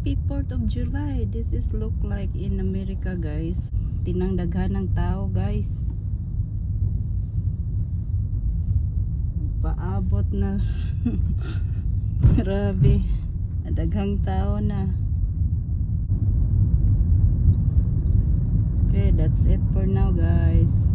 Happy 4th of July. This is look like in America, guys. Tinang daghan ng tao, guys. Paabot na. Grabe. Daghang tao na. Okay, that's it for now, guys.